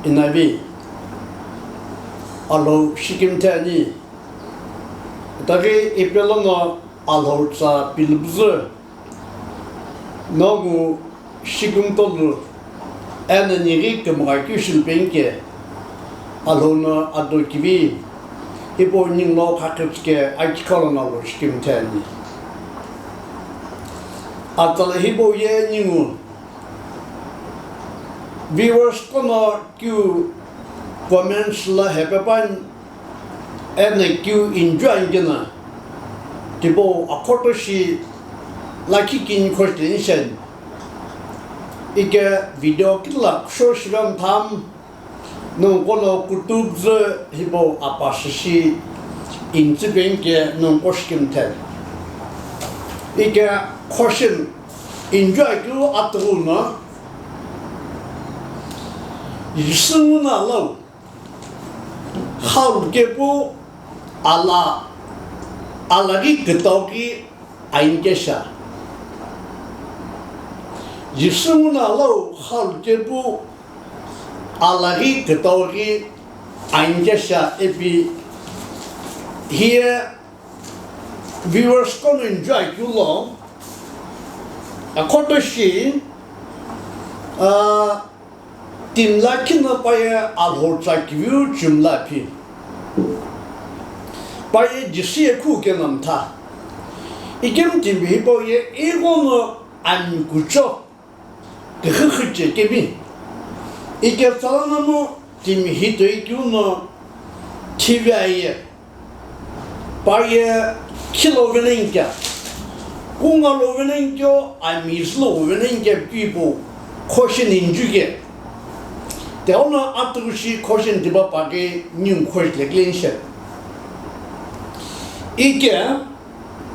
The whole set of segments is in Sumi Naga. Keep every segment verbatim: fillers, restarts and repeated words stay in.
Inavi Alhou shikimthe ani. Itaghi ipe lono Alhou tsa pilipuzü nongu shikimtolu eno nighi kümgha keu shilupeni ke Alhou no ado kivi hipau ningu lo khakütsü ke akikha lono Alhou shikimthe ani. Atsala hipau ye ningu viewers kono keu comments la hepe püani eno keu enjoy ani keno tipau akhoto shi lakhi kini question sheni. Ike video kila kusho shive mthamu nongu kono kutubzü hipau apa shishi intsüpeni ke nongu ko shikimthe. Ike question enjoy keu atughu no Jisü nguno alau, xalu kepu ala, alaghi kütau ghi aini kesha. Jisü nguno alau xalu kepu alaghi kütau ghi aini kesha ipi hiye viewers kono enjoy keu lo akhoto shi, ah, timi lakhi no pa ye Alhou tsa kiviu chimla phi. Pa ye Jisü ye khu keno mtha. Ikemu timi hipau ye ighono ami kucho küxü xü che kemi. Ike tsala nomu timi hitoi keu no thivi aye. Pa ye khilo venenike, kunga lo venenike, ami zü lo venenike pipu question injuke. Teono atughu shi question tipa pake ningu question lekile nishe. Ike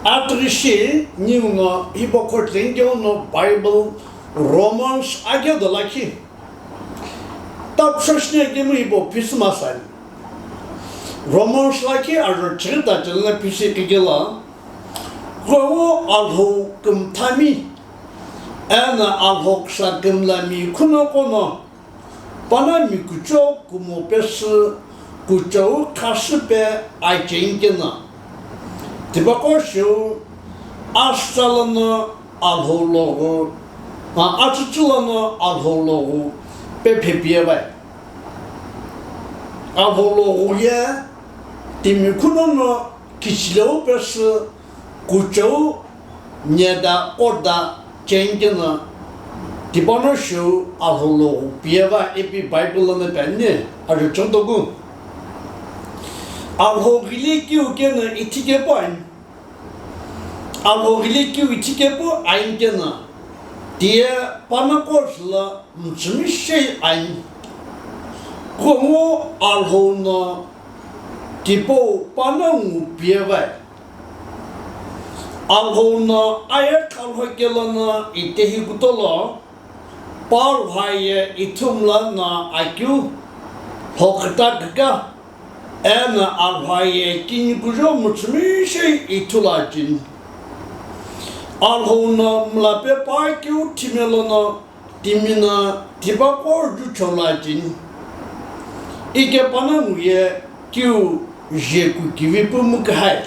atughu shi ningu no hipau question keu no Bible Romans ake do lakhi. Takusho shini kemu hipau phisü masani. Romans lakhi ajo chighi ta chelena phisü kikela. Kuo Alhou kümthami eno Alhou kisa kümlami khuno kono panami kucho kumo pesü kuchou khasüpe acheni keno. Tipaqo shiu asütsa lono Alhou loghu, a, atsütsü lono Alhou loghu pe phepiye vai. Alhou loghu ye timi khuno no kichileu pesü kuchou nyeda koda cheni keno tipano shiu Alhou loghu piye va ipi Bible lono peni ajo chontoku. Alhou ghili keu keno ithi kepu ani. Alhou ghili keu ithi kepu ani keno, tiye panaqo zülo mütsümishei ani. Kumo Alhou no tipau panangu piye vai. Alhou no aye khalho kelo no itehi kutolo, pa lhoye ithumla no akeu lhoküta küka, eno alhoye kini kujo mütsümishei ithulu acheni. Alhou no mlape pa keu thime lono timi no tipaqo jucholo acheni. Ike panongu ye keu jeku kivi pu mükühai.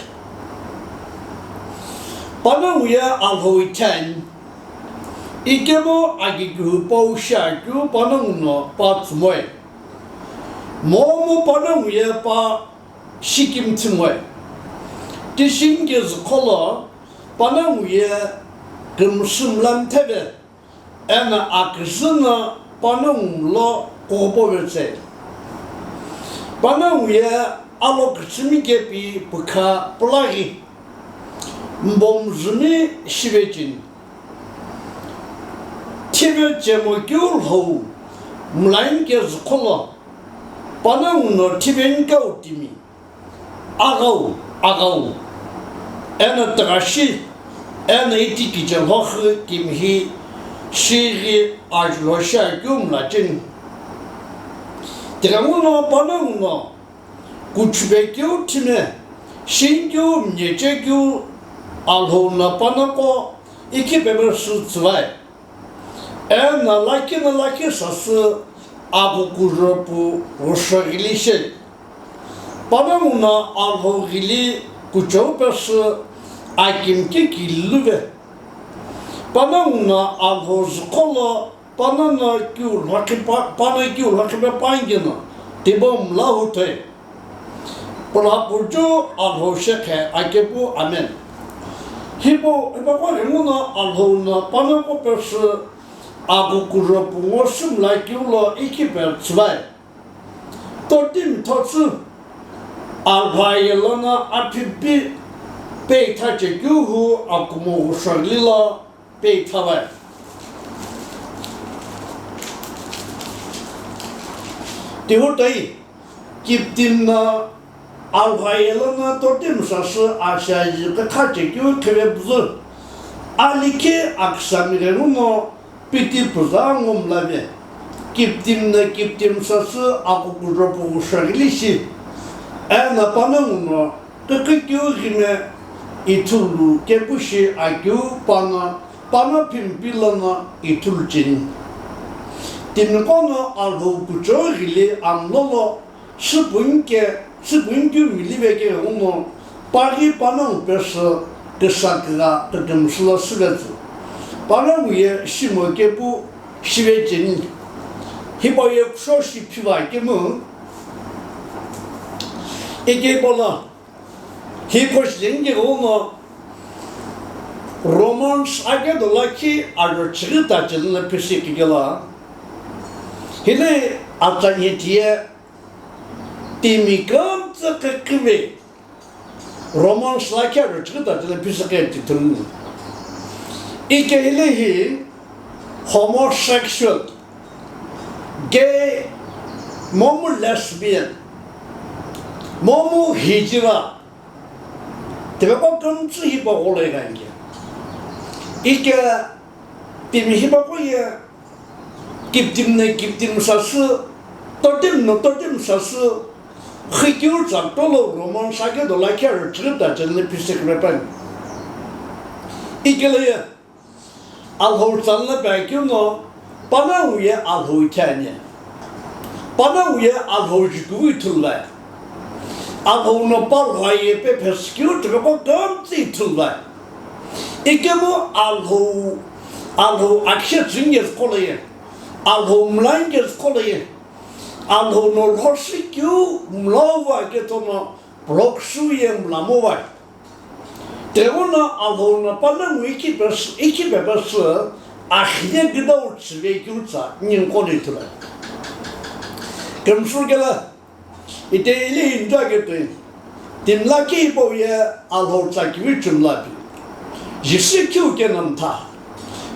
Panongu ye Alhou itheni. Ikemu akikihu pau shiakeu panongu no pa tsümoi. Momu panongu ye pa shikimthimoi. Tishi nike zükholo panongu ye kümsü mla mtheve, eno aküzü no panongu mlo kughupove tsei. Panongu ye alo kütsümi kepi pükha pulaghi, mbomzümi shive cheni. Thive chemo keu lhou mlaini ke zükholo, panongu no thive nikau timi, aghau, aghau, eno tüghashi, eno iti kiche lhoxü kimihi shighi ajulho shiakeu mlacheni. Tighenguno panongu no kuchube keu thime, shinikeu mnyeche keu Alhou no panaqo ikhi pepesü tsüvai. Eno lakhi no lakhi sasü Akukujo pu ghusho ghili shi. Panongu no Alhou ghili kuchou pesü akimki kiluve. Panongu no Alhou züqholo pano no kiu lhokhi pa-, pano kiu lhokhi pe pangino, tibo mla hutoi. Pula kuju Alhou shekhe akepu, amen. Hipo, hipo ko ringu no Alhou no pano ko pesü akukujo pu ngo sümla kiu lo ikhi pe tsüvai. Totimi thotsü, alhou aye lono aphipi peitha chekeu hu akumo ghusho ghili lo peitha vai. Tihu toi, kiptimi no alhou aye lono totimi sasü ashiaji kekha chekeu kheve püzü. Alikhi aküsami ghenguno piti püzü ngo mlave. Kiptimi no kiptimi sasü akukujo pu ghusho ghili shi. Eno panongu no kükükeu ghime ithulu kepu shi akeu pano, pano phimpi lono ithulu cheni. Timiqo no Alhou kuchou ghili amlo lo Süpünke, süpünkeu milive keghenguno, paghi panongu pesü küsa kügha kükümsü lo süvetsü. Panongu ye shimo kepu shive cheni. Hipau ye kushou shi phiva kemu. Ike hipau lo, hi question keghenguno, Romans ake do lakhi aro chighi ta cheni lo pisi kikela. Hile atsa nye tiye, timi kümtsü küküve Romans lakhi aro chighi ta cheni lo pisi ke tithun. Ike hile hi homosexual, gay, momu lesbian, momu hijira, tiveqo kümtsü hipau gholo ighanike. Ike timi hipaqo ye, kiptimi no kiptimi sasü, totimi no totimi sasü, xikeu tsa tolo Romans ake do lakhi aro chighi ta cheni lo pisi kime pani. Ikelo ye, Alhou tsa lo pe akeu no, panongu ye Alhou ithi ani. Panongu ye Alhou jukuvu ithulu vai. Alhou no palhou aye pe phesükeu tiveqo kümtsü ithulu vai. Ikemu Alhou, Alhou akishe tsüngezü qolo ye, Alhou mlangezü qolo ye, Alhou no lhoshikeu mlau va kethono block sü ye mlamo vai. Tighenguno Alhou no panongu ikhi pesü, ikhi pe pesü, akhine küdau tsüve keu tsa ningu qo lo ithulu. Kümsü kelo, ite ile enjoy ketoi. Timi lakhi hipau ye Alhou tsa kivi chumla pi. Jisü kiu keno mtha.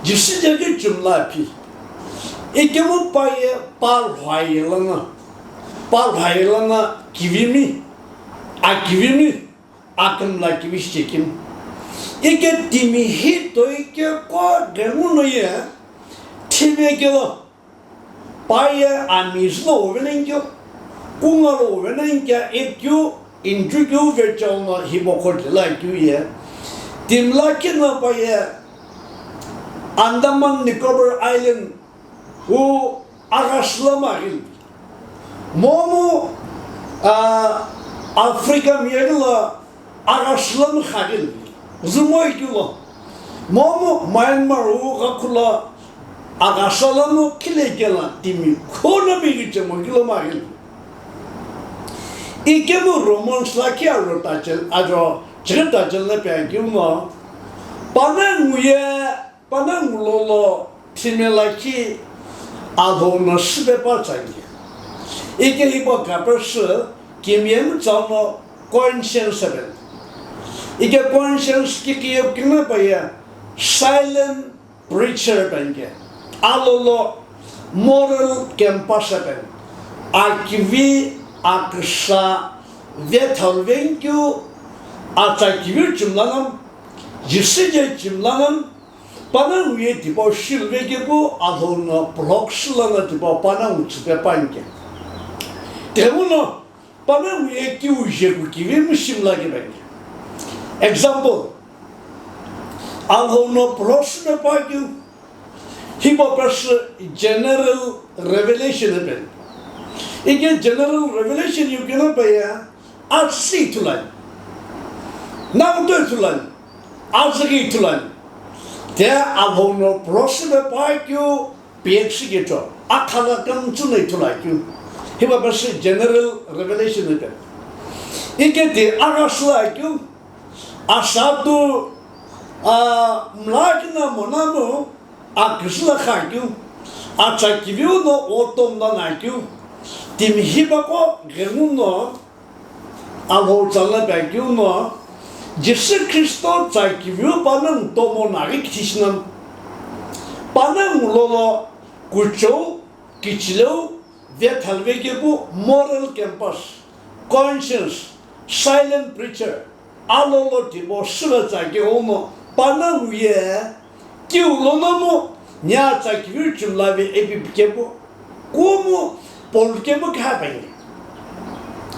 Jisü je ki chumla pi. Ikemu pa ye palhou aye lono, palhou aye lono kivimi, akivimi, akümla kivi shichekimi. Ike timi hi toi ke ko ghenguno ye, thime kelo, pa ye ami zü lo uvenani keu, kunga lo uvenani keu, ipikeu, inchukeu vecheo no hipau qo tile lakeu ye. Timi lakhi no pa ye Andaman Nicobar Island wu aghasülamu aghili. Momu, ah, Africa miye kelo aghasülamu kha aghili. Zümo ikilo. Momu Myanmar wu ghakhu lo aghasülamu khile kelo timi khuno mi ghi chemo kilo mu aghili. Ikemu Romans lakhi aro ta cheni, aro chighi ta cheni lo pe akeu no, panongu ye Panongu lolo thime lakhi Alhou no süpe pa tsa ani. Ike hipau kapesü kimiye mütsa no conscience apen. Ike conscience kikiye kina pa ye silent preacher apen ke. Alolo moral compass apen. Akivi aküsa vethalu venkeu atsa kivi chumla nam, Jisü je chumla nam, Panongu ye tipau shiluve kepu Alhou no block sü lono tipau panongu tsüpe panke. Tighenguno panongu ye kiu jeku kivi mu shimla ke panke. Example, Alhou no block süpe pa keu, Hipau pesü general revelation ipi. Ike general revelation yukino peya atsüsü ithulu ani. Nakuto ithulu ani. Azüghi ithulu ani. Te Alhou no prosü pe pa keu piyeküsü keu cho. Akhala kümtsü no ithulu akeu. Hipau pesü general revelation ipi. Ike ti aghasüla akeu. Asatu, a, mlakina monamu, aküsüla khakeu, atsa kiviu no otomla nakeu, timi hipaqo ghenguno, Alhou tsala pe akeu no, Jisü Khristo tsa kiviu panongu tomo naghi kithi shina, panongu lolo kuchou, kichileu, vethalve kepu, moral compass, conscience, silent preacher, alolo tipau süvetsakeu no panongu ye kiu lono mu nia tsa kiviu chimlave ipi pikepu kumu polu kepu khapange.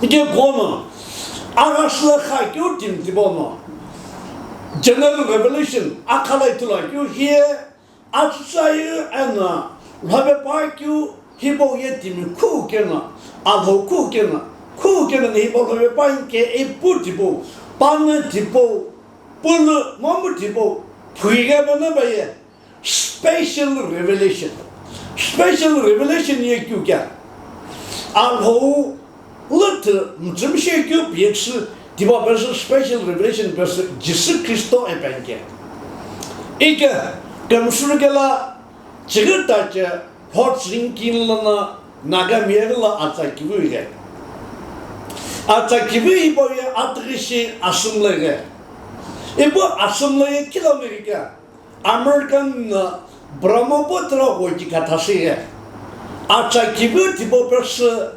Ike kono aghasüla khakeu timi tipau no general revelation akhala ithulu akeu hiye atsüsü aye eno lhove pa keu hipau ye timi khu keno, Alhou khu keno, khu keno hipau lhove pa ke ipu tipau, pano tipau, pulu momu tipau, phuighe pano pa ye special revelation. Special revelation ye keu kea? Alhou lüthü mütsümishekeu piyeküsü tipau pesü special revelation pesü Jisü Khristo ipi ani ke. Ike kümsürü kela chighi tache Lhotsi kini lono Nagami ye la atsa kiviu ighe. Atsa kiviu hipau ye atughishi assembly ighe. Ipu assembly ye kilometer ke American no Brahmaputra ghoki kathasü ye. Atsa kiviu tipau pesü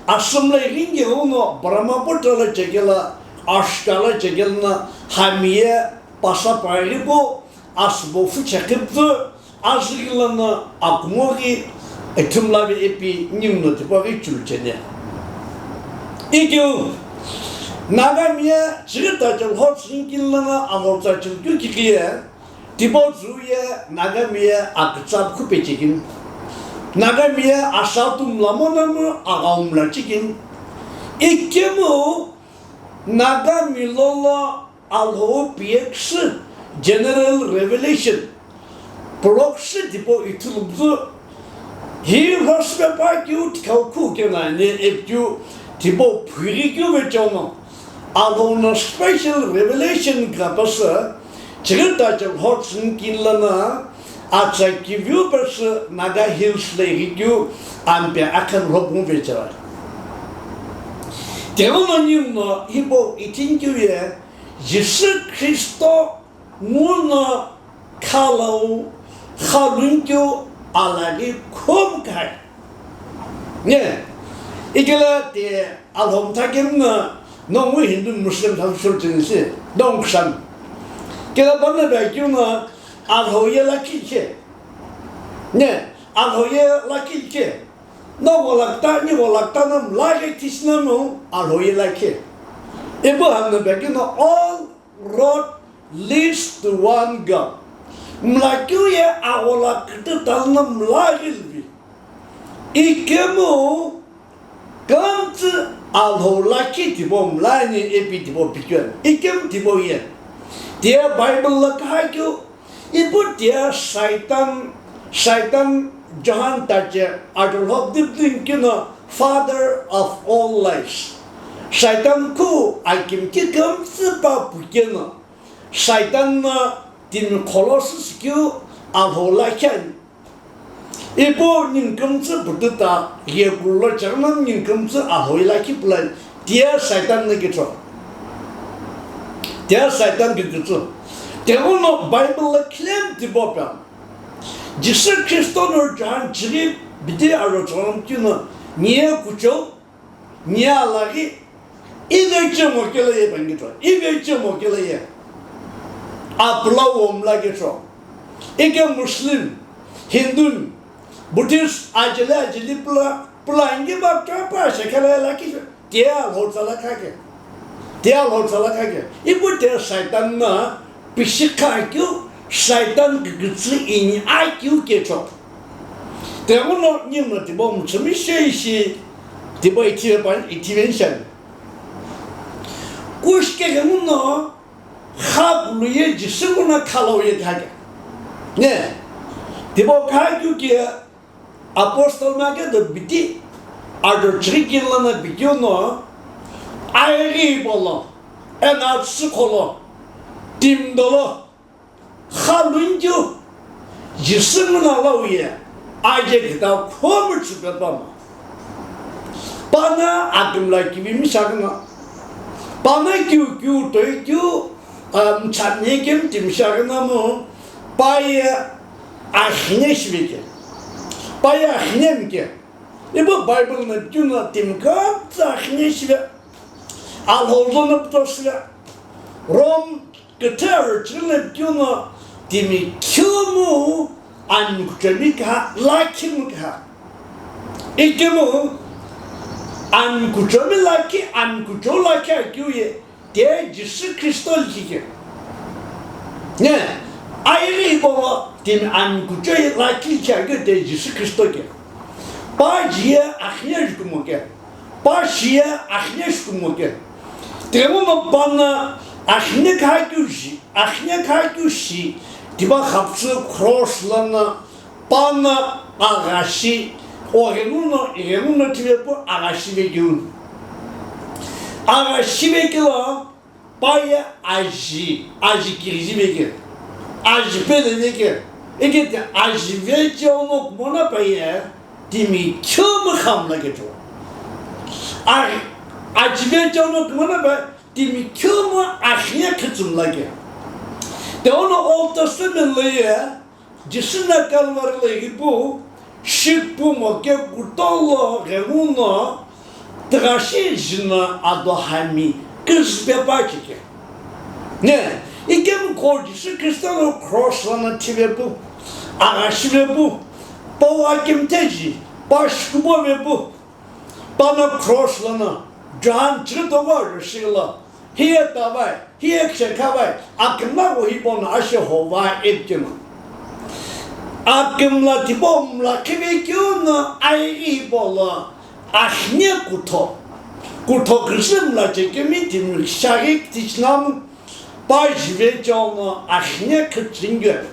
assembly ringi uno Brahmaputra lo chekela, Ashka lo chekela na hami ye pasa paripu asübo fu chekiptü azüghi lono akumoghi ithimlave ipi ningu no tipau ghi chulu cheni. Ikeu Nagami ye chighi tache Lhotsi kini lono Alhou tsa chulu keu kikhi ye, tipau zü ye Nagami ye akütsa khu pechekini. Nagami ye asatu mla monamu aghau mla chekini. Ikemu Nagami lolo Alhou piyeküsü general revelation poloküsü tipau ithulu mütsü. Hi lhosü pe pa keu thikhau khu keno ani ipi keu tipau phuighi keu vecheono. Alhou no special revelation kha pesü chighi tache Lhotsi kini lono atsa kiviu pesü Naga Hills lo ighi keu ampe akhan lhopu vechera. Tighenguno ningu no hipau ithini keu ye Jisü Khristo nguno khalau khalun keu alaghi khomkhai. Ne, ikela ti Alhou mtha kemu no nongu Hindu Muslim tha shou cheni si, nongu kusami. Kela pano pe akeu no Alhou ye lakhi khe. Ne, Alhou ye lakhi khe. No gholakta, ni gholakta no mlaghi thisina no Alhou ye lakhi. Ipu hami no pe akeu no all road leads to one God. Mlakeu ye aghola kütü talono mlaghi lvi. Ikemu kümtsü Alhou lakhi tipau mlani ipi tipau pikeu ani. Ikemu tipau ye. Tiye Bible lo kha keu, ipu tiye Satan, Satan John tache adolhop dipding kino father of all lies. Satan khu akimki kümtsü pa pu keno. Satan no timi kholo süsü keu Alhou lakhi ani. Ipu ningu kümtsü pututa ye kulo chaghi no ningu kümtsü Alhou ye lakhi pulani tiye Satan no kitho. Tiye Satan kikütsü. Tighenguno Bible lo claim tipau pe. Jisü Khristo no John chighi bidi aro chaghi no kino niye kuchou, niye alaghi, ive chemo kelo ye pangitho, ive chemo kelo ye. Apula wo mlakitho. Ike Muslim, Hindu, Buddhist, ajeli ajeli pula, pula ingi ba kapa shekhala ye lakhi. Tiye Alhou tsala kha ke. Tiye Alhou tsala kha ke. Ipu tiye Satan no pishi kha keu, Shaitan kükütsü ini akeu kecho. Tenguna ningu no tipau mütsümishei shi tipau ithive pa ithive nishani. Kushike ghenguno khakulu ye Jisü nguno khalau ye khake. Ne, tipau khakeu ke Apostle make do biti, ado chirikilo na bikio no, airi bolo, ena tsukolo, timdolo, khalunju, Jisü nguno lauye, aje kita khomu tsupepama. Pana akimla kivi mishakana. Pana kiu kiu toi kiu, um, chani kem timshakana mo, paye Axine shiveke. Paye axine mike. Ibo Bible na keu no timi kümtsü axine shive. Alhou lo no pütho shive. Rome küthü arüchü lo keu no timi khumu ankuchomi kha, lakhi mu kha. Ikemu ankuchomi lakhi, ankucho lakhi akeu ye. Te Jisü Khristo likhi ke. Ne, airi hipau timi ankucho lakhi likhi akeu te Jisü Khristo ke. Pa jiye axine jukumo ke. Pa shiye axine jukumo ke. Temu no pana axine khakeu shi, axine khakeu shi, tiba khapsü cross lana Pana aghashi, oghenguno, ighenguno tivepu aghashi vekeu. Aghashi vekelo, paye aji, aji kiriji veke. Aji pele veke. Ekete aji vecheo no kumona paye, timi khumu khamla kecho. Aji vecheo no kumona paye, timi khumu axine khutsumla ke. Te ono Old Testament lo ye, Jisü no Calvary lo ipu, shipu mo ke kutolo ghenguno, tughashi jino ado hami kizbe pa chike. Ne, ikemu ko Jisü Khristo lo cross lana thivepu, aghashi vepu, pa wa kimteji, pa shikubo vepu, Pana cross lana John chirito va rishigila, hiye tavai, hiye kshekhavai, akimla vo hipau no ashe hovai epikeno. Akimla tipau mla khivekeu no ai hipau lo axine kutho. Kutho kishimla chekemi timi shaghi kitichinamu. Pa jive chono axine khutsüngeu.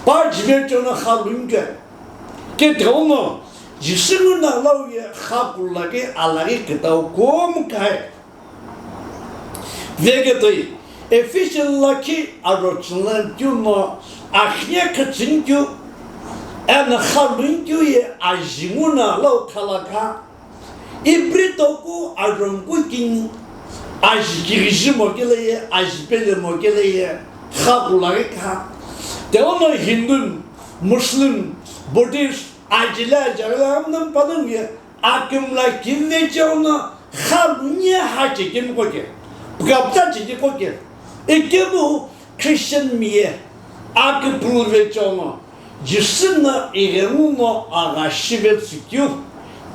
Pa jive chono khalungeu. Ke teuno, Jisü nguno lauye khakulagi alagi kitau kum kai. Veke toi, Ephesian lakhi aro chunlan keu no axine khutsüngeu. Eno khalungeu ye aji nguno lau khalakha. Ipri toku arhongu kini, aji kiriji mokele ye, aji pele mokele ye, khakulaghi kha. Teuno Hindu, Muslim, Buddhist, ajile ajagala amnam panam ye, akimla kimve cheuno, khalunye ha chekemi koke, pukapta cheke koke. Ikemu Christian miye, akipulve cheuno, Jisü no ighenguno aghashi vetsükeu,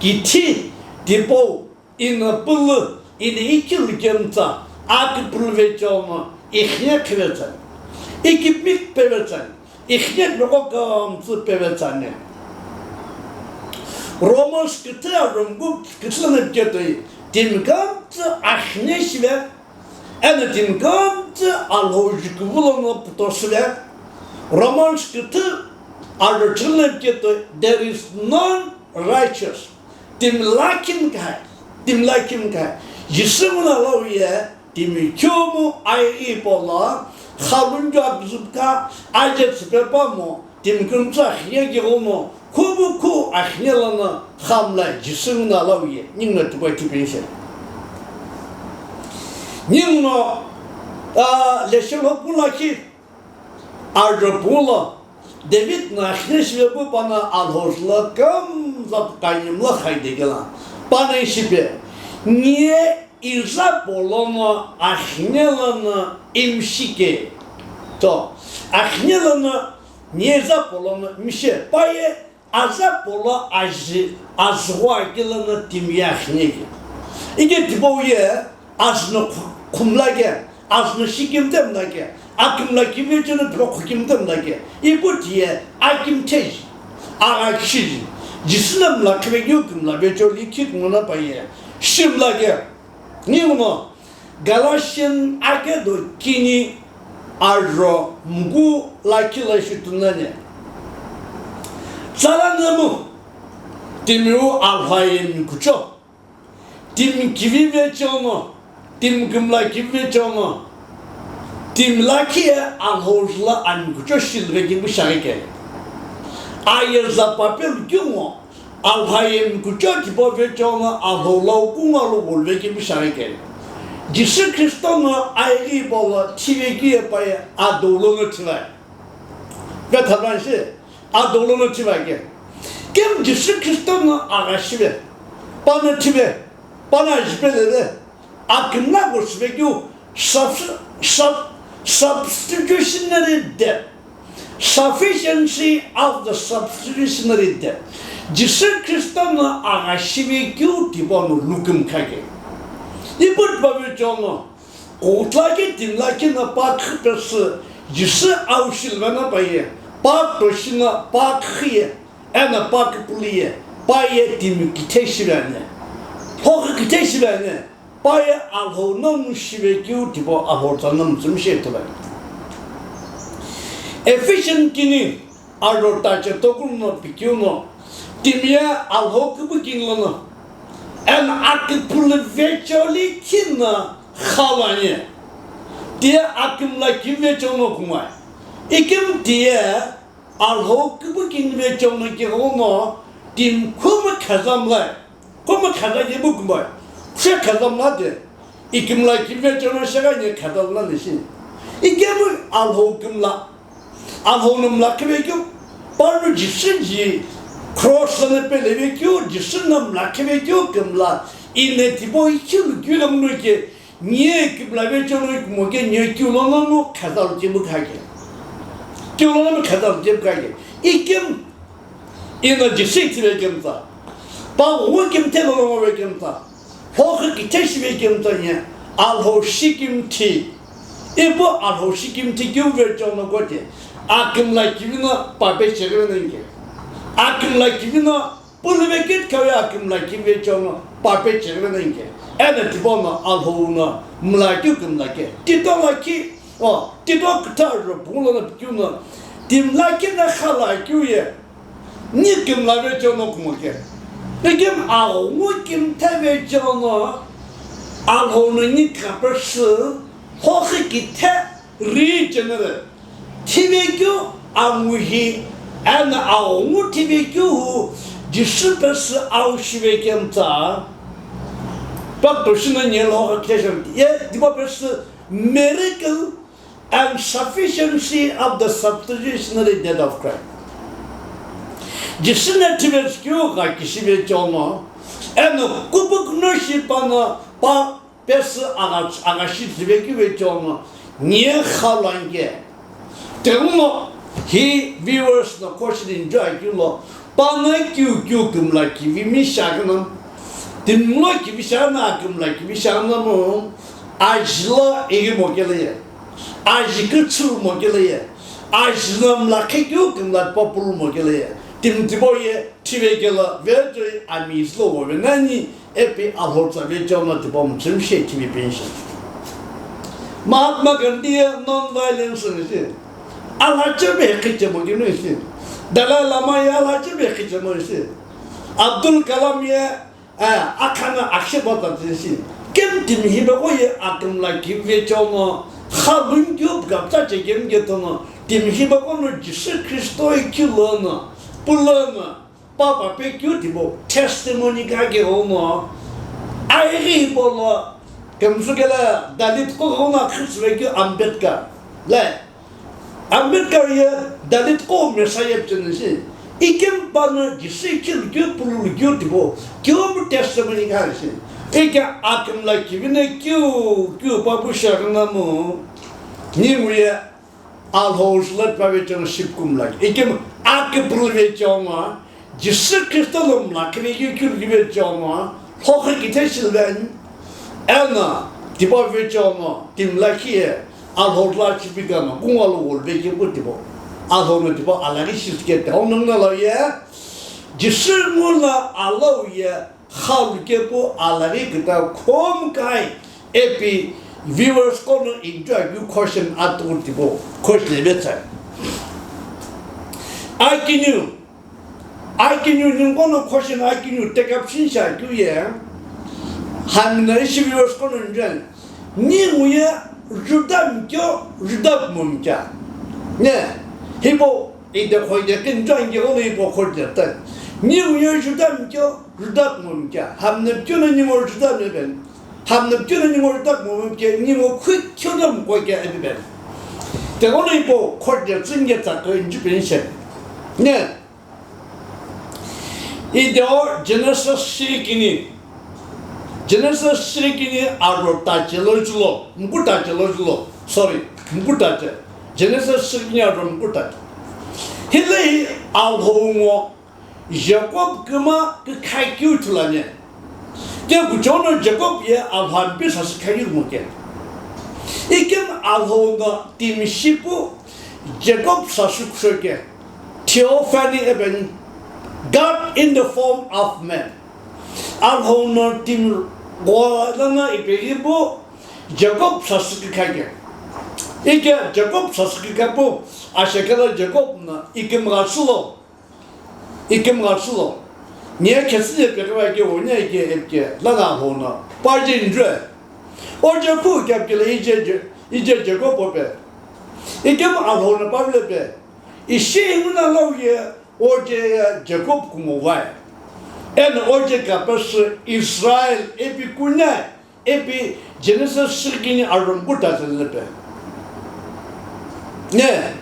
kithi, tipau, ino pulu, ino ikilu kemtsa, akipulve cheuno, ikhine khivetsani, ikipik pevetsani, ikhine loko kamtsü pevetsani. Romans küthü Rome küthü no ketoi, timi kamtsü akhine shive, Eno timi kümtsü Alhou juküvü lono pütosüle, Romans küthü arüchülü keto, there is none righteous. Timi lakhi mkha, timi lakhi mkha. Jisü nguno lauye, timi khumu ai ipo lo, khalungu aküzü mkha, aje tsüpe pamo, Timi kümtsü akhine kighono, khubu khu akhine lono khamla Jisü nguno lauye, ninguno tipau tipeni she. Ninguno, ah, leshelo pu lakhi, arjo pu lo, David no akhine shive pu pano Alhou lo kümza kanyimla khaide kela. Pano ishipe, nie Iza polono akhine lono imshike. To, akhine lono nieza polono imshe. Paye aza polo aji azügho akile lono timi ye akhine ke. Ike tipau ye azü no khu-, khumla ke, azü no shikimte mla ke, Akimla kivecho no tipau khokimta mlake. Ipu tiye akimtheji, aghakishi, Jisü no mla khivekeu kimla vecho likhi kunguna paye shimlake. Ninguno Galatian akedo kini arho mgu lakhi la ishi tunane. Tsala namu timiu alhaye mikucho. Timi kivi vecho no, timi kimla kivi vecho no, timi lakhi ye Alhou jüla amikucho shilve kipu shaghi kele. Aye za papel keu ngo, Alhaye mikucho tipau vecho no, Alhou lau kunga lo volve kipu shaghi kele. Jisü Khristo no aighi bolo thive kiye paye adolo no thivai. Ve thaban shi. Adolo no thiva ke. Kemu Jisü Khristo no agha shive, pano thive, pano ajipeleve, akimla ko shive keu sub-, sub-, substitutionary death. Sufficiency of the substitutionary death. Jisü Khristo no agha shive keu tipau no luküm khake. Ipu tipau vecho no Kughutlaki timi lakhi no pa kükhi pesü Jisü au shilveno paye, pa toshi no pa kükhi ye, eno pa küpülü ye, pa ye timi kithe shive ani. Phokhi kithe shive ani, pa ye Alhou no mu shive keu tipau Alhou tsa no mütsümishei ithulu. Ephesian kini arho tache tokulu no pikeu no, timi ye Alhou kübükini lono, eno aküpülü vecho likhi no kha lo ani. Tiye akimla kivi vecho no kumai. Ikemu tiye Alhou kübükini vecho no kighono timi khumu khezamlai. Khumu kheza kipu kumai. Khushi khezamla de. Ikimla kivi vecho no shegha ni khezamla nishi. Ikemu Alhou kimla. Alhou no mla khivekeu, pano Jisü ji cross lono pelevekeu, Jisü no mla khivekeu kimla, ine tipau ikhilu keu lono ke, nie kimla vecho no kumo ke, nie keu lono no kheza lo kemu khake. Keu lono no kheza lo kemu khake. Ikemu, ino Jisü ithivekemtsa. Pa wu kimthe lono ngo vekemtsa. Phokhi kithe shive kemu tsü ani, Alhou shikimthi. Ipu Alhou shikimthi keu vecho no kote, akimla kivi no pape cheghive nani ke. Akimla kivi no pulüve kit khawe akimla kivi vecho no pape cheghive nani ke. Eno tipau no Alhou no mla keu kimla ke. Tito lakhi, o, Tito kütharü pungu lono pikeu no, timi lakhi no kha lo keu ye, ni kimla vecho no kumo ke. Ikemu aghungu kimthe vecho no, Alhou no ni kha pesü, phokhi kithe regenerate thivekeu anguhi, eno aghungu thivekeu hu, Jisü pesü au shivekemtsa. Doctor shino nyelo ha kesham ye, tipau pesü miracle and sufficiency of the substitutionary death of Christ. Jisü no thivekeu gha kishi vecho no, eno kupukuno shi pano pa pesü agha, agha shi thivekeu vecho no, nie kha lo ani ke. Tighenguno hi viewers no question enjoy keu lo, pano keu keu kimla kivi mi shiaghi no, timi lo kivi shiaghi no, akimla kivi shiaghi no mu, ajulho ighi mo kele ye, aji kütsü mo kele ye, ajulho mla khekeu kimla pa pulu mo kele ye, timi tipau ye, Thivekelo vechoi ami izülo vove nani, ipi Alhou tsa vecho no tipau mütsümishei thive pension. Mahatma Gandhi ye non-violence ni shi. Alhache be khichemo kinu shi. Dalai Lama ye alhache be khichemo shi. Abdul Kalam ye, eh, akhana akheba ta shi. Kemu timi hipaqo ye akümla kivi vecho no, kha lungyo bgapta che kemu ke tono, timi hipaqo no Jisü Khristo ye kilo no, pulo no, Papa pe keu tipau testimony kha ke ghenguno, aighi hipau lo, kemsü kelo Dalit qo ghenguno khütsüve keu Ambedkar. Le, Ambedkar ye Dalit qo Messiah pücheni shi. Ikemu pano Jisü kilo keu pululu keu tipau, kemu testimony kha shi. Ike akümla kivi no keu, keu papu shaghi namu, ningu ye Alhou jülo püvecheno shipükumlak. Ikemu akipulu vecheno, Jisü Khristo lo mlakhi ve yukulu vecheno, lhokhi kithe shilven, eno, tipau vecheno, timi lakhi ye, Alhou lo chipi kano, kungu lo gol ve kepu tipau. Alhou no tipau alaghi shi ke te, ono na lo ye. Jisü ngu na alou ye, khalu kepu alaghi kita khom kai, epi viewers kono enjoy keu question atu tipau, question le ve tsai. Akiniu, Akiniu ningu kono question akiniu take up shinisha keu ye. Hami na ishi viewers kono njen. Ningu ye Juda mkyo, Juda kumo mkya. Ne, hipau ide khoide kin jwangi kono hipau khoide tan. Ningu ye Juda mkyo, Juda kumo mkya. Hami na mkyo na ningu Juda meben. Hami na mkyo na ningu Juda kumo mkya, ningu khui kyo na mkwa kya ebi ben. Te kono hipau khoide tsinge tsako inji penshe. Ne, Ido Genesis shirikini. Genesis shirikini aro tache lo julo, mku tache lo julo. Sorry, mku tache. Genesis shirikini aro mku tache. Hile hi Alhou ngo Jacob kima kikha keu thulani. Ke kuchono Jacob ye Alhou ampi sasü khayu mo ke. Ikim Alhou no timi shipu Jacob sasü kusho ke. Theophany eben, God in the form of man. Alhou no timi gho lana ipeghi pu Jacob sasü kikha ke. Ike Jacob sasü kikha pu ashekela Jacob na ikim gha sülo. Ikim gha sülo. Nye khesü ye peghi va ke o nye ke epke lana Alhou no pa je njue. O je khu ke epke le ije je, ije Jacob o pe. Ikim Alhou no pa vile pe. Ishi ingu na lau ye, oje ye Jacob kumo vai. Eno oje kapesü Israel epi kunai, epi Genesis shirikini arumku tatsele pe. Ne,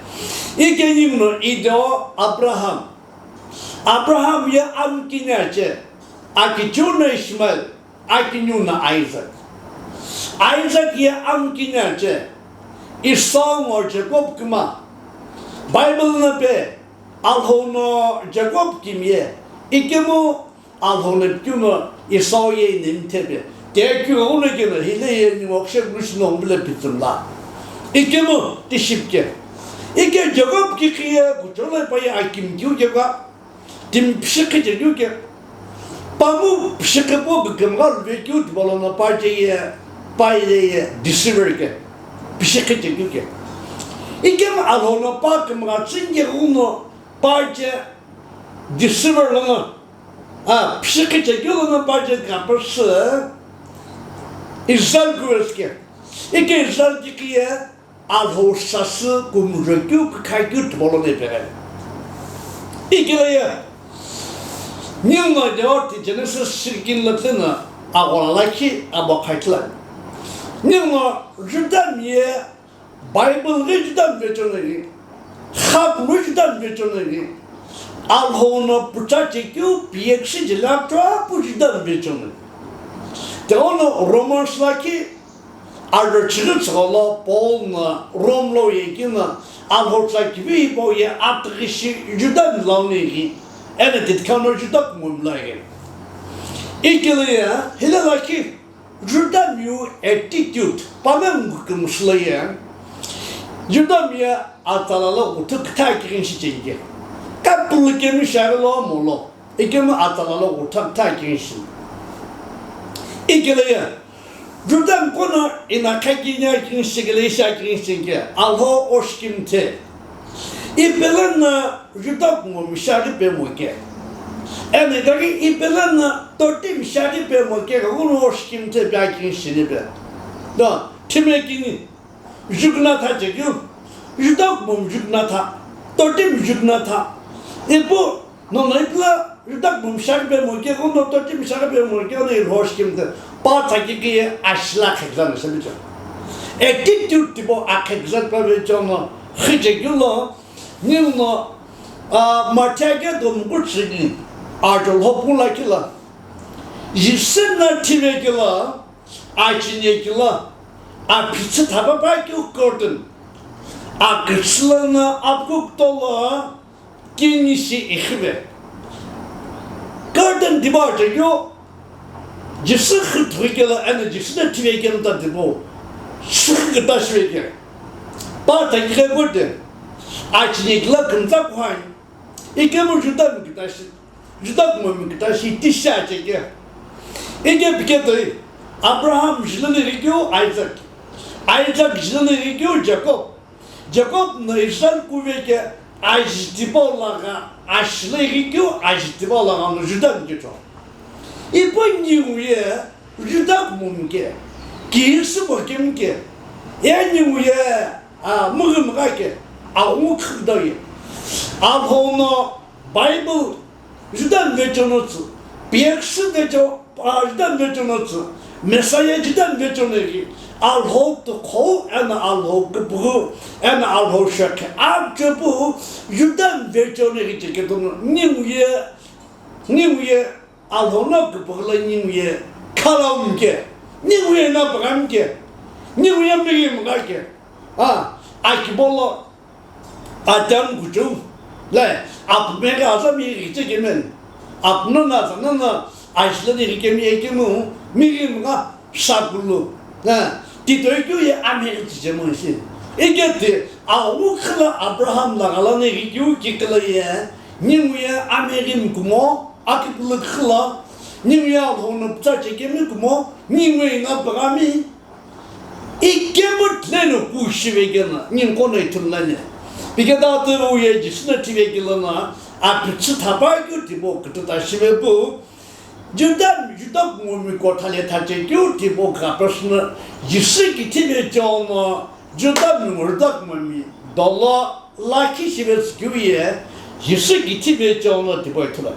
ike ningu no ido Abraham. Abraham ye amkini ache, akichuna Ishmael. Akiniu no Isaac. Isaac ye amkini ache, Esau ngo Jacob kima. Bible no pe, Alhou no Jacob kimiye, ikemu Alhou no pikeu no Esau ye ine mthepe. Te keu uno keno hile ye ningu kshe gushi no mbule pitsumla. Ikemu tishipke. Ike Jacob kikhiye kucholo pa ye akim kiu keva. Timi pishikhi chekeu ke. Pamu pishikhi po bikimgha luvekeu tipau lono pa che ye, pa ye ye deceiver ke. Pishikhi chekeu ke. Ikemu Alhou no pa kimgha tsüngkeu no pa che deceiver lono. A, pishikhi chekeu lono pa che kapesü Israel kuwes ke. Ike Israel kikhi ye, Alhou sasü kumjokeu kikha keu tipau lono ipeghi. Ikelo ye, ningu no Genesis shirikini lo tlüno aghola lakhi abo khaithila. Ningu no Juda mi ye Bible ghi Juda mi vechonaghi, kha kulu Juda mi vechonaghi, Alhou no pucha chekeu piyekshi jela twa pu Juda mi vechonaghi. Te ono Romans lakhi Ajo chighi tsügholo Paul no Rome lo ye kino Alhou tsa kivi hipau ye atughi shi Juda mi lo ni ghi, eno titkhano Juda kumo mi lo ghi. Ikelo ye, hile lakhi Juda miu attitude, panongu kümsü lo ye, Juda mi ye atsala lo kuthu kütha kighi shi cheni ke. Kapulu kemi shaghi lo mo lo. Ikemu atsala lo kutha kutha kighi shi. Ikelo ye, Juda mi kono ina kha kini akighi shi kele ishi akighi shi ke, Alhou oshikimthe. Ipelo no Juda kumo mishaghi pemo ke. Eno itaghi ipelo no totimi mishaghi pemo ke, ghenguno oshikimthe pe akighi shi ni pe. Do, thime kini. Juknatha chekeu, Juda kumo juknatha, totimi juknatha. Ipu, nono ipula, Juda kumo mishaghi pemo ke, kono totimi mishaghi pemo ke, ono Alhou oshikimthe, pa tsaki ke ye ashila khekzan sebicho. Attitude tipo akhekzan pa vecho no, khichekeu lo, ningu no, a, Matthew ke do mkuchini, ajo lhopu lakhi la. Jisü no thivekeu lo, Achine kilo, aphitsü thapa pa keu curtain. Akütsü lono apku kuto lo kini shi ikhive. Curtain tipau chekeu, Jisü khüthü kelo, eno Jisü no thivekeu no ta tipau, sükhi küta shivekeu. Pa takighe pute, achine kila kümtsa kuhani. Ikemu Juda mi kitashi, Juda kumo mi kitashi tisha cheke. Ike piketoi, Abraham jilani rikeu Isaac. Isaac jilani rikeu Jacob. Jacob no Israel kuveke ajitipo laga ashile rikeu ajitipo laga no Juda mi kecho. Ipo ningu ye Juda kumo mi ke, kihisi mo kemu ke, ye ningu ye, a, mughi mugha ke, aghungu khükdau ye. Alhou no Bible Juda mi vecho no tsü, P X vecho, a, Juda mi vecho no tsü, Messiah Juda mi vecho no ghi, Alhou tukhou, eno Alhou küpüghü, eno Alhou shekhe, a, chepu, Juda mi vecho no ghi cheke tono, ningu ye, ningu ye, Alhou no küpüghü lo ningu ye khalau mi ke, ningu ye napagha mi ke, ningu ye mighi mugha ke, a, akibo lo, atiamu kuchou, le, apu megha aza mi ghi cheke men, apu no na aza no na, ashile ni ghi kemi ye kemu, mighi mugha, Sakulu, na, titoi keu ye amheghi chiche mo ishi. Iketi, awu khila Abraham la ghalani ghi keu kikila ye, ningu ye amheghi mi kumo, akipulu khila, ningu ye Alhou no pütsa chekemi kumo, ningu ye ina pagami. Ikemu tleno ku shive kena, ningu kono ithulu nani. Piketa atu ye Jisü no thive kila na, apitsi thapa keu tipo kituta shive pu, Juda, Juda kumo mi kotha le thache keu tipo kapasü no Jisü kithi vecho no Juda mi ngo Juda kumo mi dolo lakhi shive tsü keu ye Jisü kithi vecho no tipo ithulu.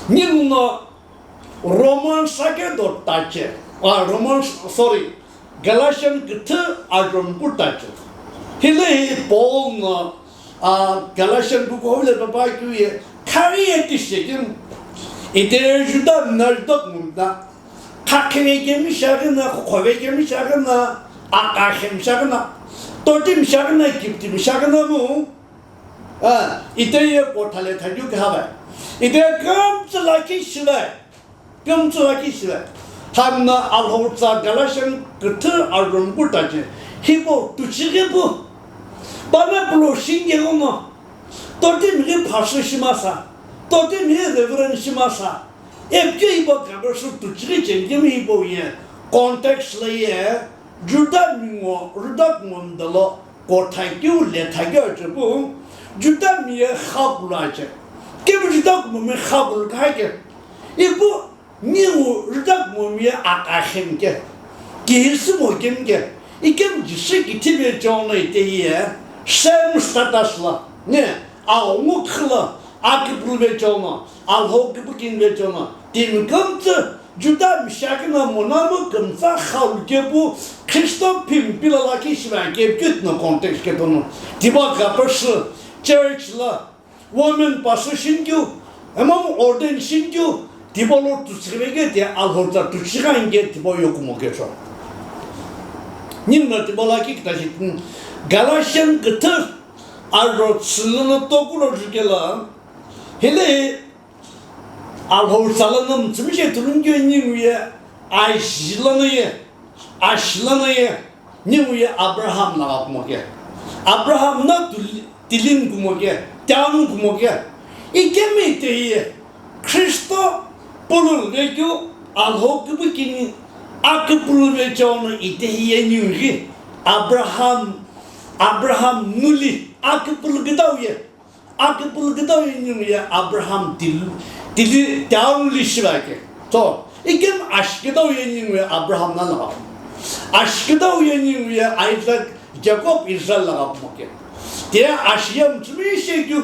Ningu no Romans ake do tache, a, Romans, sorry, Galatian küthü ajomku tache. Hile hi Paul no, a, Galatian kukuhou le papa keu ye, khari ye tishekim. Ite Juda mi na Juda kumo mi na. Khakhe ve kemi shaghi na, khokho ve kemi shaghi na, akashe mi shaghi na, toti mi shaghi na, kipti mi shaghi na mu. A, ite ye kotha le thakeu kha bai. Ite kümtsü lakhi shivai. Kümtsü lakhi shila. Hamna Alhou tsa Galatian küthü arumku tache. Hipau tuchighi pu. Pana pulo shinge lono. Totimi ghi pastor shimasa. Totimi ghi reverend shimasa. Epke ibo kabasu tuchighi chengemi ibo ye. Context la ye. Juda mi ngo, Juda kumo mi dolo. Kotha keu le thakeu achepu, Juda mi ye kha kulu ache. Kemu Juda kumo mi kha kulu kha ke. Ipu ningu Juda kumo mi ye akashe mi ke. Kihisi mo kemi ke. Ikemu Jisü kithi vecho no ite ye. Same status la. Ne, aghungu khila, akipulu vecho no, Alhou kipu kini vecho no. Timi kümtsü Juda mi shakina monamu kümtsa khalu kepu Khristo phimpi la lakhi shiva kepikeu no context ketono. Tibo kapasü church la women pastor shinkeu, emam ordain shinkeu, tibo lo tutsiriveke te Alhou tsa tutsirangke tibo yokumo kecho. Nimna tibo lakhi kitashi Galatian küthü aro tsülüno tokulo jukela, hile Alhou tsa lono mütsümishei thulumkeu ningu ye, ashi lono ye, ashi lono ye, ningu ye Abraham lagha kumo ke. Abraham no tuli-, tilim kumo ke, town kumo ke. Ikemi ite ye, Khristo pulul vekeu Alhou kipu kini, akipulu vecho no ite ye ningu ghi, Abraham, Abraham nuli akipulu kidau ye. Akipulu kidau ye ningu ye Abraham til-, tili town li shiva ke. So, ikem ashi kidau ye ningu ye Abraham na lagha. Ashi kidau ye ningu ye Isaac, Jacob, Israel lagha kumo ke. Te ashi ye mütsümishei keu.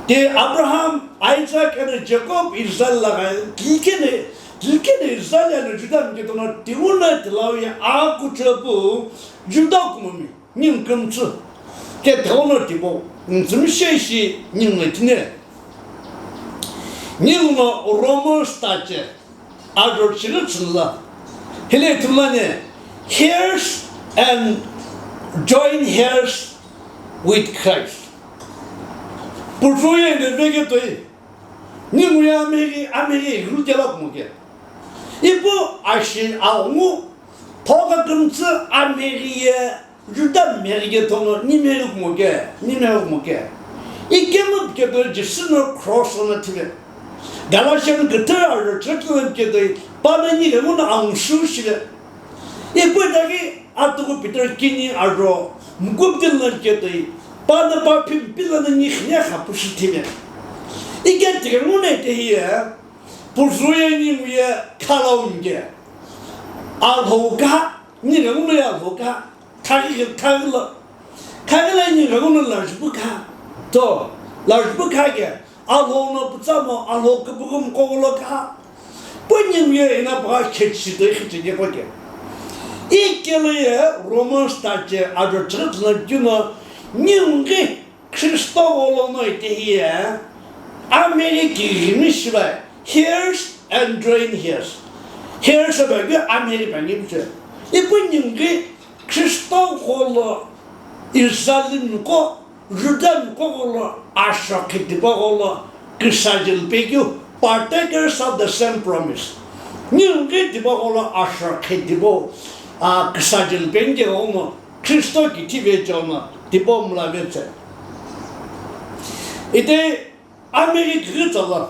Te Abraham, Isaac, and Jacob, Israel lagha. Tilkene, tilkene Israel and Juda mi ketono tiuna tilau ye akuchepu Juda kumo mi. Ningu kümtsü, ke thau no tipau, mütsümishei shi ningu no tine. Ningu no Romans tache, ajo chighi tsünla. Hile ithulu ani, heirs and joint heirs with Christ. Puthughi ye veketoi, ningu ye amighi, amighi ghulu kela kumo ke. Ipu ashi aghungu Thoka kümtsü amheghi ye Juda mheghi ke thono nimheghi kumoke, nimheghi kumoke. Ikemu piketo Jisü no cross lono thive. Galatian küthü aro church lono piketo pano ni ghemu no angshu shive. Ipu itaghi atuku Peter kini aro mukuptil lono piketo pano pa phim pilano ni khine khapushi thive. Ike tighengu ne tehiye. Puzuye ninguye khala umge. Alhou kha, ninguno ye alhou kha, khaghi, khaghi lo, khaghi lo ninguno large bu kha. To, large bu kha ke, alhou no putsamo, alhou kubukum kogolo kha. Pu ninguye ina bra khechi to ikhichi ke koke. Ikelo ye Romans ta che, ado church la juno, ninguye Khristo gholo no ite hiye, amheghi kighimi shibai, hairs and drain hairs. Hairs abe keu amheghi pangi biche. Ipu ninguye Khristo gholo Israel miko, Juda miko gholo, ashokhi tipau gholo, küsajil pekeu, partakers of the same promise. Ninguye tipau gholo, ashokhi tipau, a, küsajil penge gholo, Khristo kithi vecheono tipau mla vetse. Ite amheghi kighi tsala.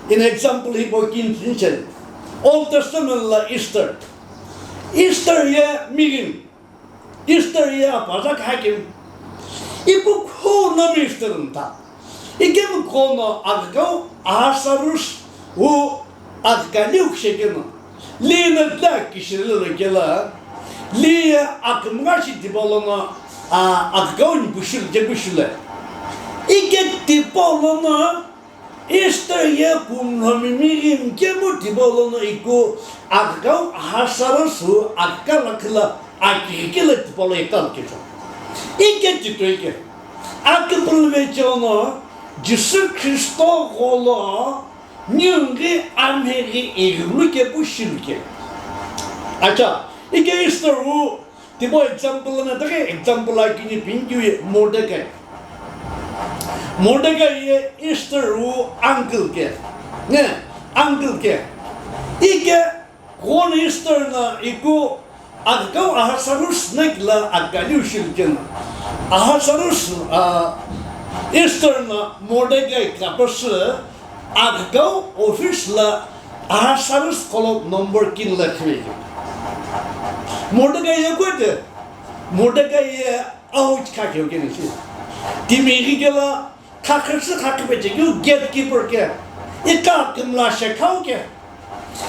In example hipau kini tinicheni. Old Testament la Easter. Easter ye mighim. Easter ye apaza khakim. Ipu khunomi Easter mtha. Ikemu kono aghakau Ahasuerus wu aghakaliu kishekeno. Li no tla kishilelo kela. Li ye akümgha shi tipau lono, a, aghakau ni bushil je bushile. Ike tipau lono Easter ye kumlomi mighim kemu tipau lono iku aghakau Ahasuerus wu aghakala kila Akighi kelo tipau lo ikalo kecho. Ike titoi ke. Akipulu vecheono Jisü Khristo gholo ninguye amheghi ighilu ke pu shilu ke. Acha, ike Easter wu tipau example na take example akini pinkeu ye Mordecai. Mordecai ye Easter wu uncle ke. Ne, uncle ke. Ike Gholo Easter no iku aghakau Ahasuerus no kila aghakaliu shilu keno. Ahasuerus, a, Easter no Mordecai kapasü aghakau office lo Ahasuerus gholo number kini lo khivekeu. Mordecai ye kuete, Mordecai ye ahu chikha kheu keni shi. Timi ghi kelo Khakhisü khakhipe chekeu gatekeeper ke, ika kümla shekhau ke,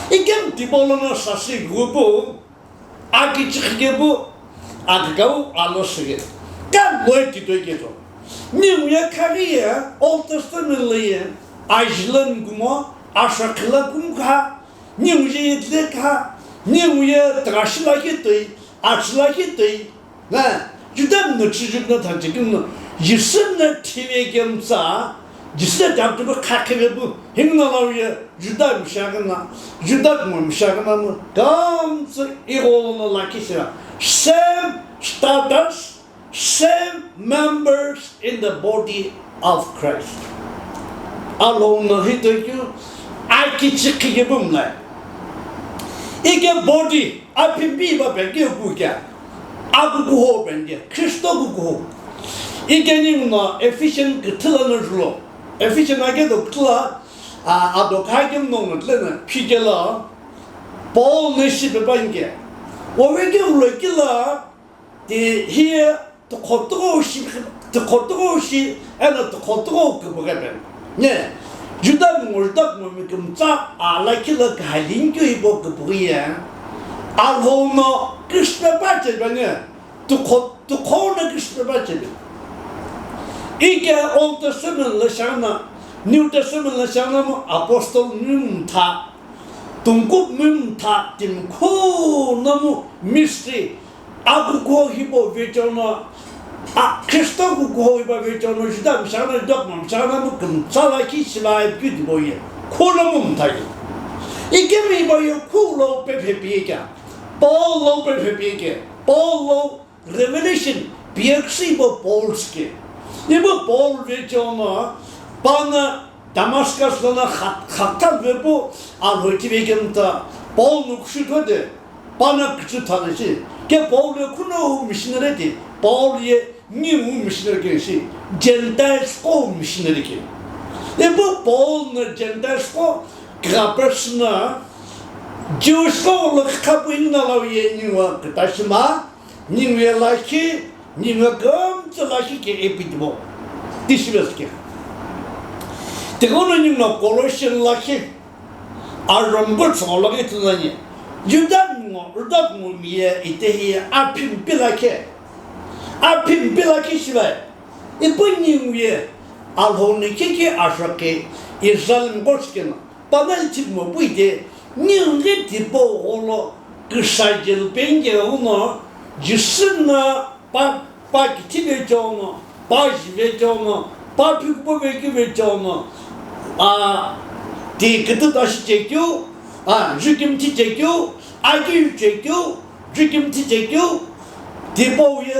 ikemu tipau lono sasü ghupu, akichikhi kepu, aghakau alo shike, ka loi titoi keto. Ninguye khaghi ye Old Testament lo ye, ajulani kumo, ashokhi lo kumkha, ninguye yidle kha, ninguye tkashi lakhi toi, achi lakhi toi, Na, Juda no chujukno thachi kümno, Jisü no thive kemtsa, Jisü no chapter bu khakhive bu, himno laye, Juda mishagana, Juda kumo mishagana mu, kamtsa igolo no lakhi sira. Same status, same members in the body of Christ. Alhou no hitoikeu akichikhi kepu mlai. Ike body, aphi pi ba penge kuke, akukuho penge, Kristo kukuho. Ike ningu no Ephesian küthü lono julo. Ephesian ake do küthü lo, a, ado kha kemu no no tle na, phikelo, Paul no shipe penge. Woveke ulo kilo, Ti hiye tikhotigho shi, tikhotigho shi, eno tikhotigho küpüghü pe. Ne, Juda mi ngo Juda kumo mi kümtsa a lakhi lo kühali nkeu hipau küpüghü ye. Alhou no küsüpe pa chebe ne, tikho, tikho no küsüpe pa chebe. Ike Old Testament lo shana, New Testament lo shana mu apostle mi mtha. Tungkup mi mtha timi khuno mu mystery, akukuho hipau vecheo no, a, Kristo kukuho hipau vecheo no, Juda mishagha no, Juda kumo mishagha no mu kümtsa lakhi shilae pi tipau ye, khuno mu mtha ye. Ikemu hipau ye khulo pephe pi ye kea, Paul lo pephe pi ye kea, Paul lo Revelation, piyeküsü hipau Paul shike. Ipu Paul vecheo no, pano Damascus lono kha-, khakta vepu Alhou ithivekemta, Paul no kushutho de, Pano küchü thana shi, ke Paul ye khuno wu missionary ti, Paul ye ningu wu missionary ke shi, Gentiles qo wu missionary ke. Ipu Paul no Gentiles qo kha person na, Jewish qo lo kha pu ina la ye ningu küta shima, ningu ye lakhi, ningu kümtsü lakhi ke ipi tibo. Tishibes ke. Tigono ningu no Colossian lakhi, Arombo tsüngologhi tünani, Juda ngo, Juda ngo miye itehi aphimpi lakhe, aphimpi lakhe shivai, ipu ningu ye, Alhou ni kiki ashokhi, Israel ngo shikena, panal chip mo puite, ningu ghi tipo gholo, küsajil penge uno, Jisu na Pa, pa kithi vecheono, pa ji vecheono, pa phikupo vekeu vecheono, a, ti kütü tashi chekeu, a, jukimthi chekeu, akiu chekeu, jukimthi chekeu, tipau ye,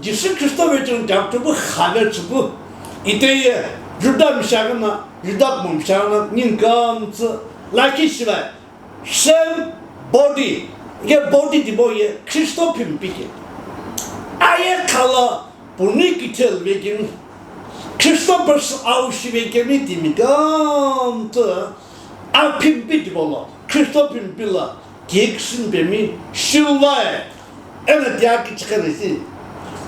Jisu Khristo vecheono chakchupu khave chupu, ite ye, Juda mishagana, Juda mo mishagana, ningu kümtsü, lakhi shivai. Same body, ye body tipau ye Khristo phimpi ke. Aye khala puni kithel vekemi, Khristo person au shi vekemi timi kümtsü aphimpi tipau lo, Khristo phimpi lo, keksin pemi shilvai. Eno tiye kichikha na shi,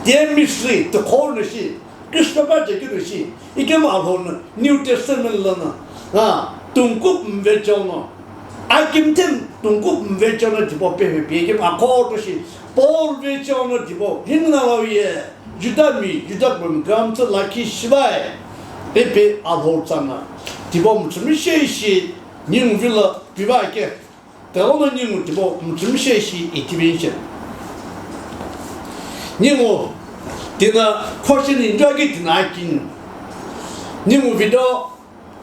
tiye mystery, tikhor na shi, Khristo pa chekeu na shi, ikemu Alhou no New Testament lono, a, tungkup mvecheono, akimthem tungkup mvecheono tipau pepe ikemu akhoto shi, Paul vecheono tipau, himna lau ye, Juda mi, Juda pemi kümtsü lakhi shivai, pepe Alhou tsana, tipau mtsümi she shi, ningu vilo piva ke. Tigono ningu tipau mtsümi she shi itivinche. Ningu tina question enjoy ki tina akin. Ningu video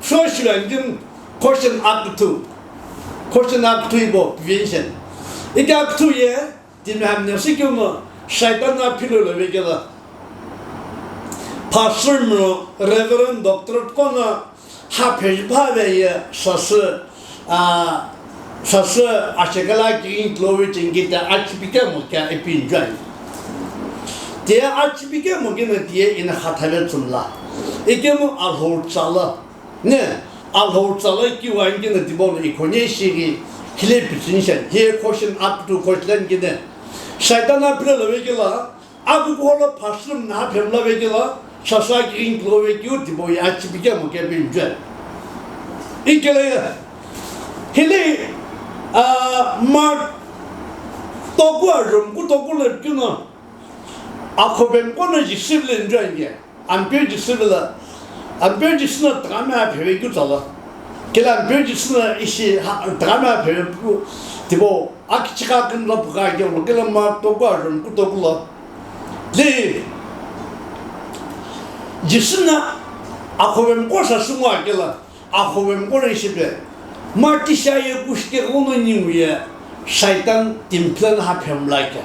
show shi langin question akuthu. Question akuthu ibo pivinche. Ike akuthu ye, timi hamne shi keu no Shaitan na philo lo vekela. Pastor mlo Reverend Doctor kono ha phejpha ve ye sasü, a, sasü ashekala kiin glory chingita achipike mo kya ipinjai. Tiye achipike mo kina tiye ina khathale tsumla. Ikemu Alhou tsala. Ne, Alhou tsala kiwa ngina tibono ikhonye shigi hile pichinshan. He question up to question ngine. Shaitan na philo lo vekela, Akukuholo pastor na phemla vekela, sasü kiin klo vekeu tipau ye achipike mo kepinjai. Ikele ye, hile, a, Mark toku ajom ku toku le kino, akhobem kono Jisu le njai ye, Ampeu Jisu le, Ampeu Jisu na tangame apheve keu tsala. Kele Ampeu Jisu na ishi ha, tangame apheve pu, tipau, Akichika kümla püka keu lo kele Mark toku ajom ku toku lo. Le Jisu na akhobem ko sasü ngo akela, akhobem ko re shipe. Mark tisha ye kushike uno ningu ye Shaitan timi plan ha phemla kya.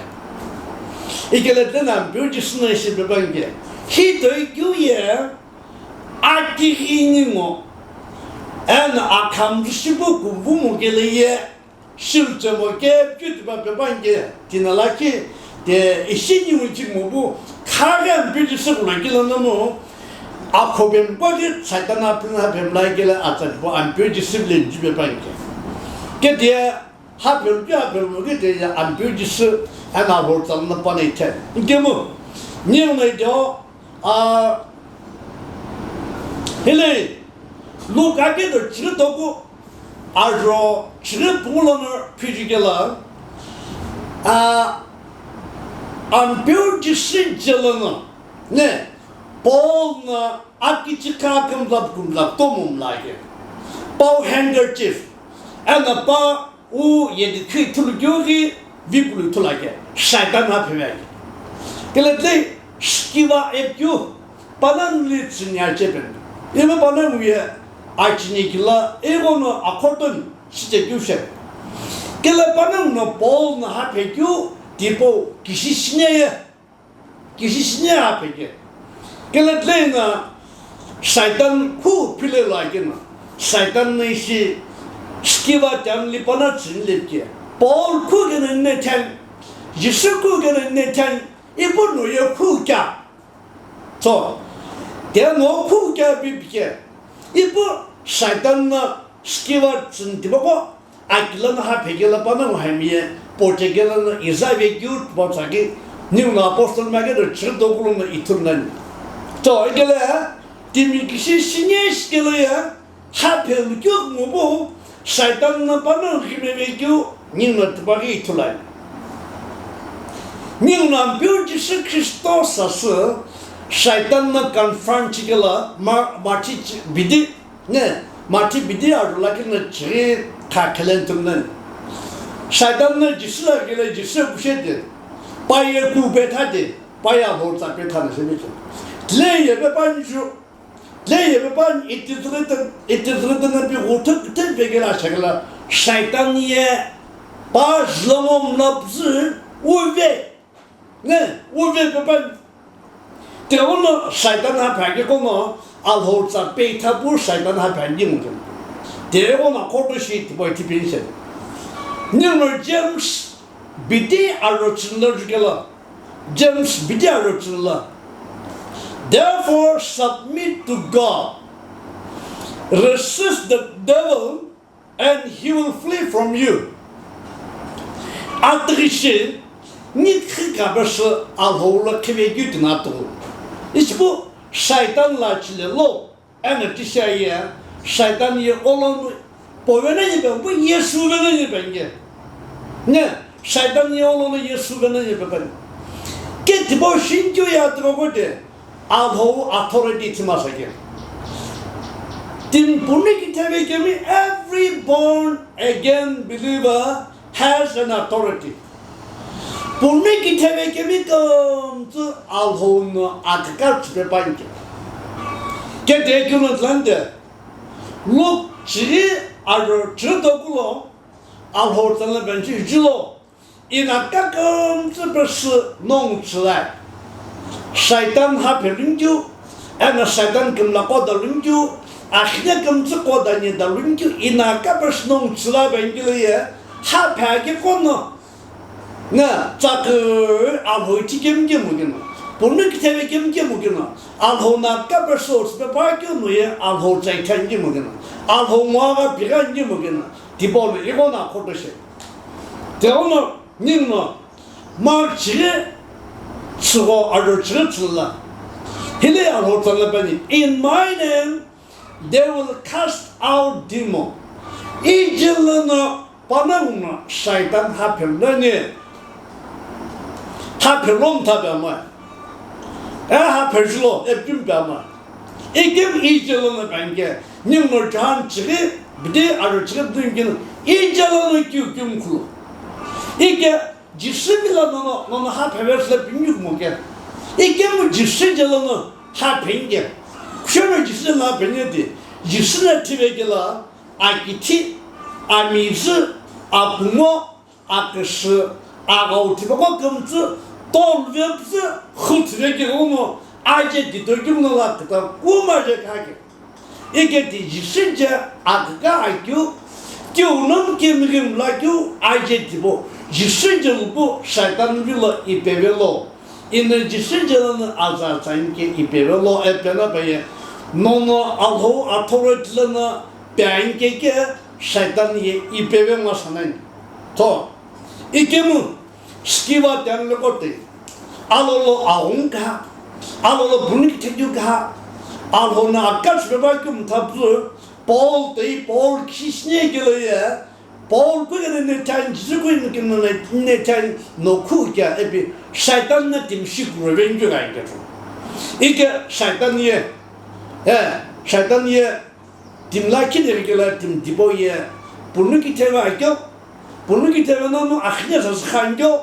Ikele tena Ampeu Jisu na shipe bangke. Hi toi keu ye akighi ningu. Eno akhamju shipu kuvu mo kele ye. Shiluchemo kepikeu tipa pepanke tina lakhi, te ishi ningu chikimo pu, khaghi Ampeu Jisu kulo kila nomu, akhobem koghi Satan aphi na phemlai kele atsa tipau Ampeu Jisu le nji pepanke. Ke tiye, ha phemkeu ha phemkeu ke tiye Ampeu Jisu eno Alhou tsala na panai the. Nkemu, ningu na ito, A, hile, Luke ake do chighi toku, ajo chighi pungu lono phiju kela, a, Ampeu Jisu je lono, ne, Paul na akichika kümla kümla tomo mla ke. Pau handkerchief, eno pa Wu yedi khui thulu keu ghi vipulu ithulu ake, Satan na pheve ake. Kele tlei schiva epikeu, panongu li tsüni achepen. Ime panongu ye achini kila, ighono akhoton shichekeu she. Kele panongu no Paul na haphekeu, tipau kishi shine ye. Kishi shine apheke. Kele tlei na Satan khu phile lo ake na. Satan na ishi schiva chan li pana tsüni lepke. Paul khu keno nine thiani, Jisü khu keno nine thiani, ipu no ye khu kea. So, te no khu kea pipike, ipu Satan no Sceva tsüni tipaqo, aki lono haphe kelo panongu hami ye, poche kelo no iza vekeu tipau tsaki, ningu no apostle mage do chighi tokulo no ithulu nani. So, ikele, timi kishi sinye shikelo ye, haphe lukeu ngupu, Satan no panongu hime vekeu, ningu no tipaqo ithulu ani. Ningu no Ampeu Jisü Khristo sasü, Satan no confront chikelo, ma-, machi chi-, bidi, Ne, machi bidi arju lakhi no chighi kha khelen tumnen. Satan no Jisü lakhi lo Jisü kushe de, pa ye ku betha de, pa ye Alhou tsa betha na shemi che. Tle ye be pan ju, tle ye be pan, it is written, it is written na pi gu thuk thuk be gela shagla. Satan ye pa zlongom na pzü, uve. Ne, uve pepan. Te ono Satan haphe aghi kono Alhou tsa peitha pu Satan haphe aghi ngutu. Te ono koto shi tipau tipin se. Ningu no James bidi aro chunlo jukelo. James bidi aro chunlo. Therefore submit to God. Resist the devil and he will flee from you. Atughi shi, ni khika bese Alhou lo khivekeu tina tu. Ishipu Satan lo chile lo, eno tisha ye, Satan ye olo pove na ye pe, pu Yesu ve na ye pe nge. Ne, Satan ye olo lo Yesu ve na ye pe pe. Ke tipau shintu ya tu ko de, Alhou authority thima sake. Timi punu kitheve kemi, every born again believer has an authority. Punu kitheve kemi kümtsü Alhou no akaka tsüpe panke. Ke de kyu no tlande. Luke chiri aro chiri dokulo Alhou tsala benchi jilo. Ina kakümtsü pesü nongu chülai. Satan haphe lungkeu, ena Satan kümla koda lungkeu, akhine kümtsü koda nyeda lungkeu, ina kapesü nongu chülai bengilo ye, haphe ake kono, na, tsakü Alhou ithi kemkemu keno, punu kitheve kemkemu keno, Alhou na kapesü otsüpe pa keno ye, Alhou tsa ithi ankemu keno, Alhou ngo agha pigha ankemu keno, tipau lo ighono akhoto she. Te ono, Ningu no, Mark chighi tsügho aro chighi tsüla. Hile Alhou tsala pani, "In my name, they will cast out demon." Ije lono panongu no Satan haphe loni. Haphe lomtha pe ama. E haphe julo, e pim pe ama. Ikemu ije lono panke, ningu no John chighi bidi aro chighi bidi keno, ije lono keu kemu khulo. Ike Jisü mila nono, nono haphe vesü la pinyu kumoke. Ikemu Jisü je lono haphe nge. Kushono Jisü je lono haphe nge di, Jisü na thivekelo, akithi, amizü, apungo, aküsü, aghau thiveko kümtsü, tolu vepüzü, khu thivekelo no, aje dito kemu no la kata, kuma je kake. Ike ti Jisü je aküka akeu, keu nongu kemighi mlakeu aje tipau, Jisü je lupu Satan vilo ipevelo. Ino Jisü je lono aza atsa inke ipevelo, epena paye. Nono Alhou authority lono pe inke ke Satan ye ipeve ngo sanani. To, ikemu Sceva tani lo kote, alolo aghungu kha, alolo punu kithekeu kha, Alhou no akasü pepakeu mthapüzü, Paul toi, Paul khisine kelo ye, Paul kughenene tani, Jisü kughenene tani, no khu kea ipi, Satan na timi shi kurove ngu gha nge. Ike Satan ye, e, Satan ye, Timi lakhi de kela timi tipau ye, punu kitheve akeu, punu kitheve nono akhine sasü kha nge,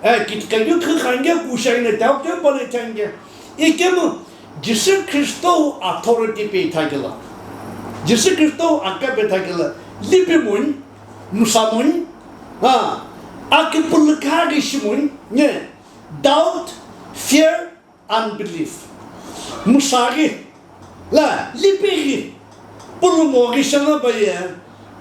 e, kitikakeu khu kha nge, kushai ne tau keu pale tha nge. Ikemu Jisü Khristo authority pe ithakelo. Jisü Khristo aka pe ithakelo. Lipi muni, musa muni, ha, akipulu kha ghi shi muni, ne, doubt, fear, Unbelief. Musa ghi, la, lipi ghi, pulumo ghi shana paye,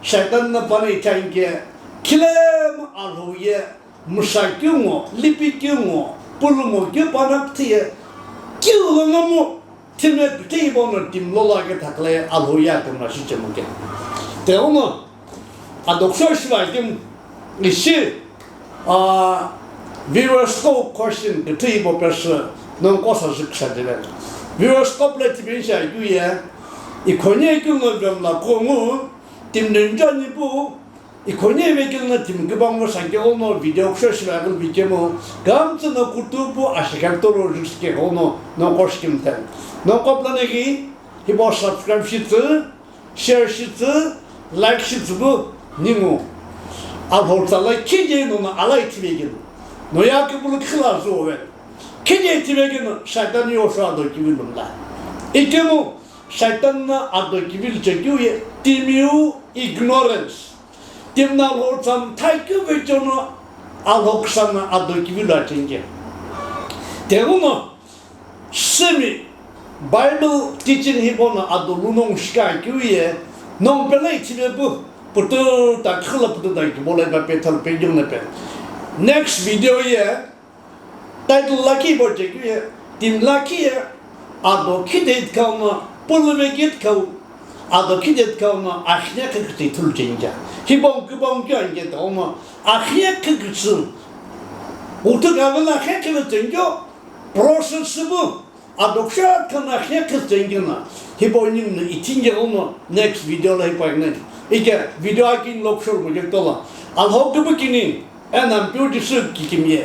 Satan na pani thanke, Khilemu Alhou ye msha keu ngo, lipi keu ngo, pulu ngo keu panaküthü ye keu lo ngomu, thime küthei bono timi lo lake thakle Alhou ye akümla shichemu ke. Teono, adoksho shiva kemu, ishi, ah, viewers qo question küthei bo pesü, nongu qo sa züksa dile. Viewers qo pule tipi sha keu ye, ikhonye keu ngo vemla qo ngu, timi njo nipu, ikhonye vekeu no timi kübongu sake ono video kusho shiva keu vikemu, kamtsü no kutupu ashikha toro züksike ono, nongu qo shikimthe. Nongu qo pule nagi, hibo subscribe shitsü, share shitsü, like shitsü bu ningu. Alhou tsa la khije no na alai thivekinu. No ya ke bulu khila zo ve. Khije thivekinu Shaitan yo sho ado kivilu la. Ikemu Shaitan na ado kivilu che keu ye timiu ignorance. Timi na Alhou tsa mtha keu ve chono Alhou ksa na ado kivilu achenge. Teguno Simi Bible teaching hipo no ado lu nongu shika keu ye, nongu pelo ithive pu, putu ta khula putu ta kibo la ipa pe thal pe yung na pe. Next video ye, title lakhi bo che keu ye, timi lakhi ye, ado khide kau no, pulu ve kit kau, ado khide kau no, akhine khakite thul chenja. Hipo kibong kyo ange to no, akhine khakitsu. Utu kavela khakile chenjo, Process bu adoksho khana khe khitsengina, hipo ningu no ithinge uno next video la hipo ignai. Ike video akin lokshor mujek tola. Alhou kibu kini, enam piu Jisu kikimye.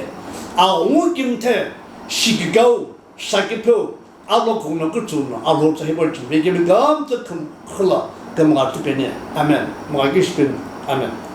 Aungu kimthe, shikikau, sakipeu, alo kuno kutsuno, Alhou tsa hipo chimbe kemi gam tsa khum khula, gam gatu pene. Amen. Mwa kishpin. Amen.